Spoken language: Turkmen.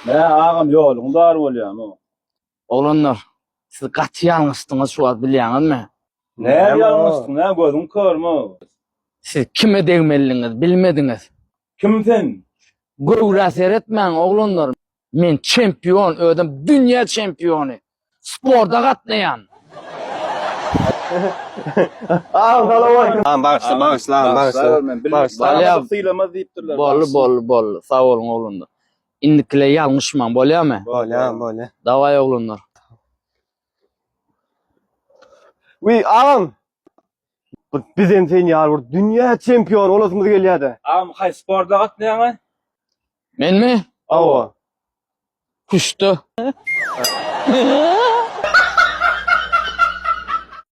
Nä agam ýoluň dar bolýamy? Oglanlar, siz gaty ýalňyşdyňyz şu wagt bilýäňizmi? Nä ýalňyşdyň, nä gözüň körmi? Siz kime degmelidiňiz bilmediňiz. Kim sen? Göwrä seretmäň oglanlar. Men çempion, özem dünýä çempiony. Sporda gatnaýan. Agam salowmaleýkim. Agam bagyşla, bagyşla, agam bagyşla. Bagyşla. Bolýa. Sylamaz diýipdirler. Boldy, boldy, boldy. Sag boluň oglanlar. Indikile ýalňyşmaň, bolýamy? Bolýa, bolýa. Dawaý oglanlar. Wiý, agam. Bir bizem sen ýaly bir dünýä çempiony bolasymyz gelýär-de. Agam haýsy sporda gatnaýaň? Menmi? Hawa. Küştde.